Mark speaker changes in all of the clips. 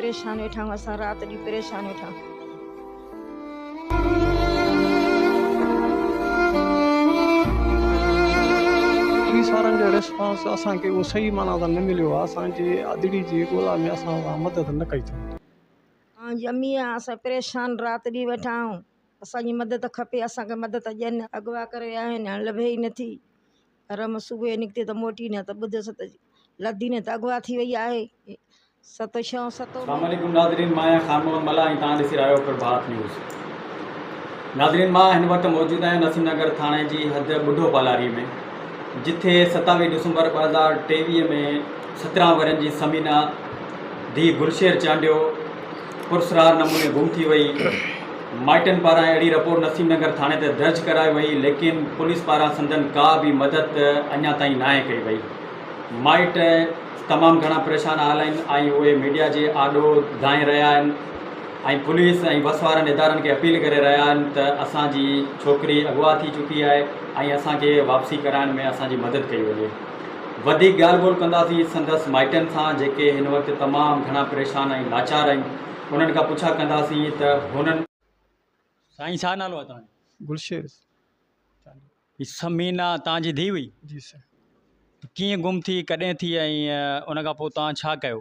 Speaker 1: پريشان ويٺا آهيون اسان رات ڏينهن پريشان ويٺا آهيون.
Speaker 2: پوليس وارن جو ريسپانس اسان کي اهو صحيح معنيٰ سان نه مليو آهي اسان جي ادڙي جي ڳولا ۾ اسان سان مدد نه ڪئي اٿن.
Speaker 1: مان جي امي آهيان اسان پريشان رات ڏينهن ويٺا آهيون اسان جي مدد کپي اسان کي مدد ڏين اغوا ڪري ويا آهن هاڻي لڀي ئي نٿي رم صبح جو نڪتي ته موٽي نه ته ٻڌس ته لڌي نه ته اغوا ٿي وئي آهي ست ڇهون ستون
Speaker 3: السلام عليڪم ناظرين مان آهيان خان محمد ملاح ۽ توهان ڏسي رهيا آهيو پرڀات نيوز ناظرين مان هن وقت موجود آهيان نسيم نگر ٿاڻي جي حد ٻڍو پالاري ۾ جتي 27 ڊسمبر 2023 ۾ 17 ورهين جي ثمينه ڌيء گلشير چانڊيو پراسرار نموني گم ٿي وئي، مائٽن پاران اهڙي رپورٽ نسيم نگر ٿاڻي تي درج ڪرائي وئي ليڪن پوليس پاران سندن ڪا به مدد اڃا تائين ناهي ڪئي وئي، مائٽ تمام گهڻا پريشان حال آهن ۽ اهي ميڊيا جي آڏو دانهين رهيا آهن ۽ پوليس ۽ وس وارن ادارن کي اپيل ڪري رهيا آهن ته اسان جي ڇوڪري اغوا ٿي چڪي آهي ۽ اسان کي واپسي ڪرائڻ ۾ اسان جي مدد ڪئي وڃي. وڌيڪ ڳالهه ٻولهه ڪنداسين سندس مائٽن سان جيڪي هن وقت تمام گهڻا پريشان ۽ لاچار آهن انهن کان پڇا ڪنداسين ته هنن. سائين ڇا نالو آهي توهان جو؟
Speaker 2: گلشير چانڊيو.
Speaker 3: هي ثمينه توهان جي ڌيء هئي؟
Speaker 2: جي سائين.
Speaker 3: ڪيئن گم ٿي ڪڏهن ٿي ۽ ان کان پوء توهان ڇا ڪيو؟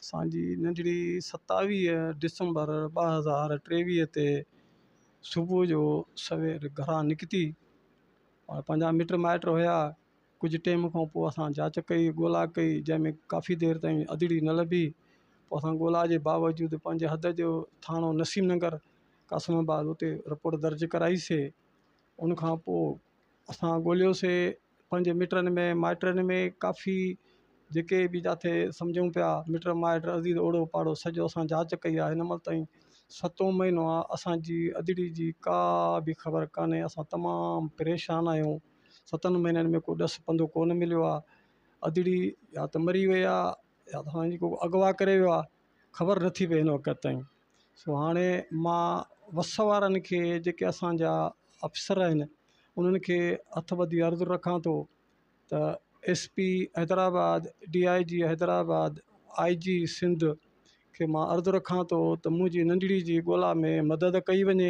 Speaker 2: اسان جي ننڍڙي 27 ڊسمبر 2023 تي صبح جو سوير گهران نڪتي ۽ پنهنجا مٽ مائٽ هيا ڪجهه ٽيم کان پوء اسان جاچ ڪئي ڳولا ڪئي جنهن ۾ ڪافي دير تائين ادڙي نه لڀي پوء اسان ڳولا جي باوجود پنهنجي حد جو ٿاڻو نسيم نگر قاسم آباد اتي رپورٽ درج ڪرائيسي ان کان پوء اسان ڳوليوسي پنهنجي مٽن ۾ مائٽن ۾ ڪافي جيڪي به جاٿي سمجهون پيا مٽ مائٽ عزيز اوڙو پاڙو سڄو اسان جاچ ڪئي آهي هن مهل تائين ستون مهينو آهي اسانجي ادڙي جي ڪا به خبر ڪانهي اسان تمام پريشان آهيون ستن مهينن ۾ ڪو ڏس پنڌو ڪونه مليو آهي ادڙي يا ته مري وئي آهي يا ته اسانجي ڪو اغوا ڪري ويو آهي خبر نٿي پئي هن وقت تائين سو هاڻي مان وس وارن کي جيڪي اسانجا افسر آهن انهن کي هٿ ٻڌي عرض رکان ٿو ته S P Hyderabad, D I G Hyderabad, I G Sindh کي مان عرض رکان ٿو ته منهنجي ننڍڙي جي ڳولا ۾ مدد ڪئي وڃي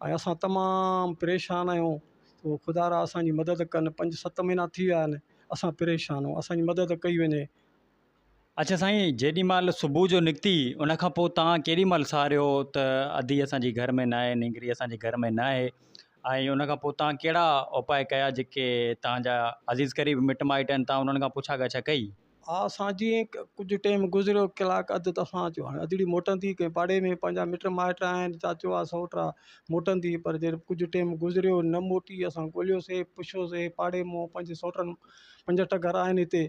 Speaker 2: ۽ اسان تمام پريشان آهيون ته خدا را اسان جي مدد ڪن پنج ست مهينا ٿي ويا آهن اسان پريشان آهيون اسان جي مدد ڪئي وڃي.
Speaker 3: اڇا سائين جيڏي مهل صبح جو نڪتي ان کان پوء توهان ڪيڏي مهل ساريو ته ادي اسان جي گهر ۾ ناهي نينگري اسان جي گهر ۾ ناهي ۽ ان کان پوء توهان ڪهڙا اپاء ڪيا جيڪي توهان جا عزيز قريب مٽ مائٽ آهن توهان انهن کان پڇا ڳاڇا ڪئي؟
Speaker 2: ها اسان جيئن ڪجهه ٽيم گذريو ڪلاڪ اڌ ته اسان چيو هاڻي ادڙي موٽندي ڪنهن پاڙي ۾ پنهنجا مٽ مائٽ آهن چاچو آهي سئوٽ آهي موٽندي پر جڏهن ڪجهه ٽيم گذريو نه موٽي اسان ڳوليوسي پڇيوسي پاڙي مون پنهنجي سئوٽن پنج اٺ گهر آهن هتي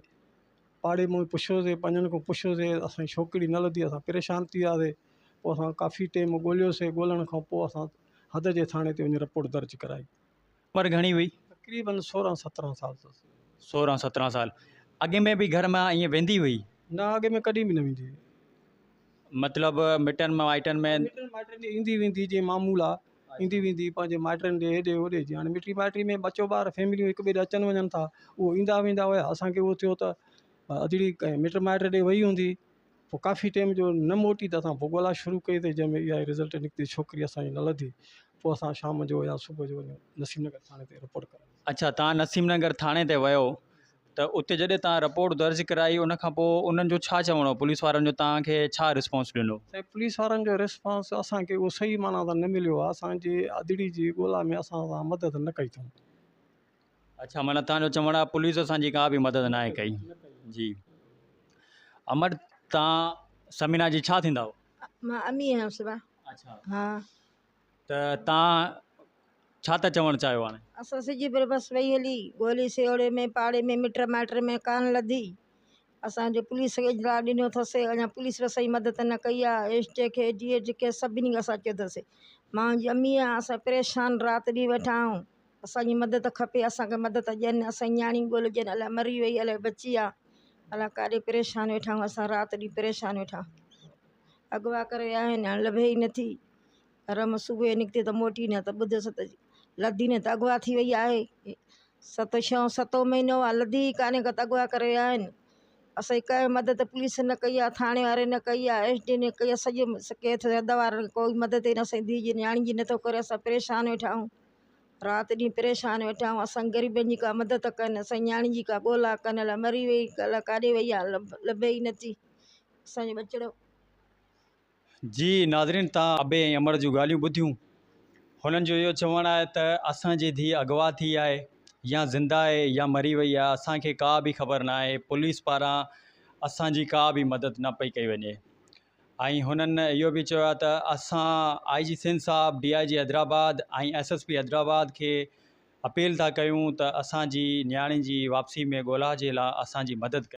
Speaker 2: پاڙي مان پڇيوسي پنهنجن کان پڇيوسي اسان جي ڇوڪري نه لڌي اسان پريشان ٿي وياسي پوء اسان ڪافي ٽيم ڳوليوسي ڳولڻ کان پوء اسان حد جي ٿاڻي تي وڃي رپورٽ درج ڪرائي.
Speaker 3: عمر گهڻي هئي؟
Speaker 2: تقريبن سورهن سترهن سال اٿس.
Speaker 3: سورهن سترهن سال. اڳ ۾ به گهر مان ائين ويندي هئي؟
Speaker 2: نه اڳ ۾ ڪڏهن به نه ويندي هئي.
Speaker 3: مطلب مٽن مائٽن ۾؟
Speaker 2: مٽن مائٽن ڏي ايندي ويندي جيئن معمول آ ايندي ويندي پنهنجي مائٽن ڏي هيڏي هوڏي جيئن هاڻي مٽي مائٽي ۾ ٻچو ٻار فيمليون هڪ ٻئي ڏي اچن وڃن ٿا اهو ايندا ويندا هيا اسان کي اهو ٿيو ته ادڙي ڪنهن مٽ مائٽ ڏي وئي هوندي پوء ڪافي ٽيم جو نه موٽي ته اسان پوء ڳولا شروع ڪئي ته جنهن ۾ اها رزلٽ نڪتي ڇوڪري اسان جي نه لڌي پوء اسان شام جو يا صبح جو وڃي نسيم نگر ٿاڻي تي رپورٽ ڪرائي.
Speaker 3: اڇا توهان نسيم نگر ٿاڻي تي ويو ته اتي جڏهن توهان رپورٽ درج ڪرائي ان کان پوء انهن جو ڇا چوڻ هو پوليس وارن جو توهان کي ڇا رسپانس ڏنو؟
Speaker 2: سائين پوليس وارن جو رسپانس اسان کي اهو صحيح معنيٰ سان نه مليو آهي اسان جي ادڙي جي ڳولا ۾ اسان سان مدد نه ڪئي اٿئون.
Speaker 3: اڇا معنيٰ توهان جو چوڻ آهي پوليس اسان جي ڪا به مدد ناهي ڪئي. جي امڙ توهان ثمينه جي ڇا ٿيندا هو؟
Speaker 1: مان امي آهيان صبا.
Speaker 3: اڇا
Speaker 1: ها.
Speaker 3: ته توهان ڇا ٿا چوڻ چاهيو هاڻي؟
Speaker 1: اسان سج پر بس وئي هلي، ڳولي سيوڙي ۾ پاڙي ۾ مٽ مائٽ ۾ ڪانه لڌي. اسان جو پوليس کي اطلاع ڏنو اٿس، اڃا پوليس به اسان جي مدد نه ڪئي آ. ايس ٽي کي، ڊي ايڇ کي سڀني کي اسان چيو اٿس. مان جي امي آ، اسان پريشان رات ڏينهن ويٺا آهيون. اسان جي مدد کپي، اسان کي مدد ڏين، اسان جي نياڻي ڳولي ڏين، الائي مري وئي الائي بچي آ. الائي ڪاڏي پريشان ويٺا آهيون، اسان رات ڏينهن پريشان ويٺا. اغوا ڪري ويا آهن، هاڻي لڀي ئي نٿي. رم صبح جو نڪتي ته موٽي نه ته ٻڌس ته لڌي نه ته اغوا ٿي وئي آهي. ست ڇهون ستون مهينو آهي لڌي ئي ڪانهي ڪا ته اغوا ڪري ويا آهن. اسان جي ڪنهن مدد پوليس نه ڪئي آهي، ٿاڻي واري نه ڪئي آهي، ايس ڊي نه ڪئي آهي، سڄي ڪيس حد وارن ڪوئي مدد ئي نه اسان جي ڌيءَ جي نياڻي جي نٿو ڪري. اسان پريشان ويٺا آهيون، رات ڏينهن پريشان ويٺا آهيون. اسان غريبن جي ڪا مدد ڪن، اسان جي نياڻي جي ڪا ڳولا ڪن. الائي مري وئي، الائي ڪاڏي وئي آهي، لڀي ئي نٿي اسان جو ٻچڙو.
Speaker 3: جي ناظرين توهان ابي ۽ امڙ جون ڳالهيون ٻڌيون. هنن جو اهو چوڻ آهي ته اسان جي ڌيء اغوا ٿي آهي يا زنده آهي يا مري وئي آهي اسان کي ڪا به خبر نه آهي پوليس پاران اسان جي ڪا به مدد نه پئي ڪئي وڃي ۽ هنن اهو به چيو آهي ته اسان آء جي سنڌ صاحب D I G Hyderabad ۽ S S P Hyderabad کي اپيل ٿا ڪيون ته اسان جي نياڻي جي واپسي ۾ ڳولا جي لاء اسان جي مدد ڪئي.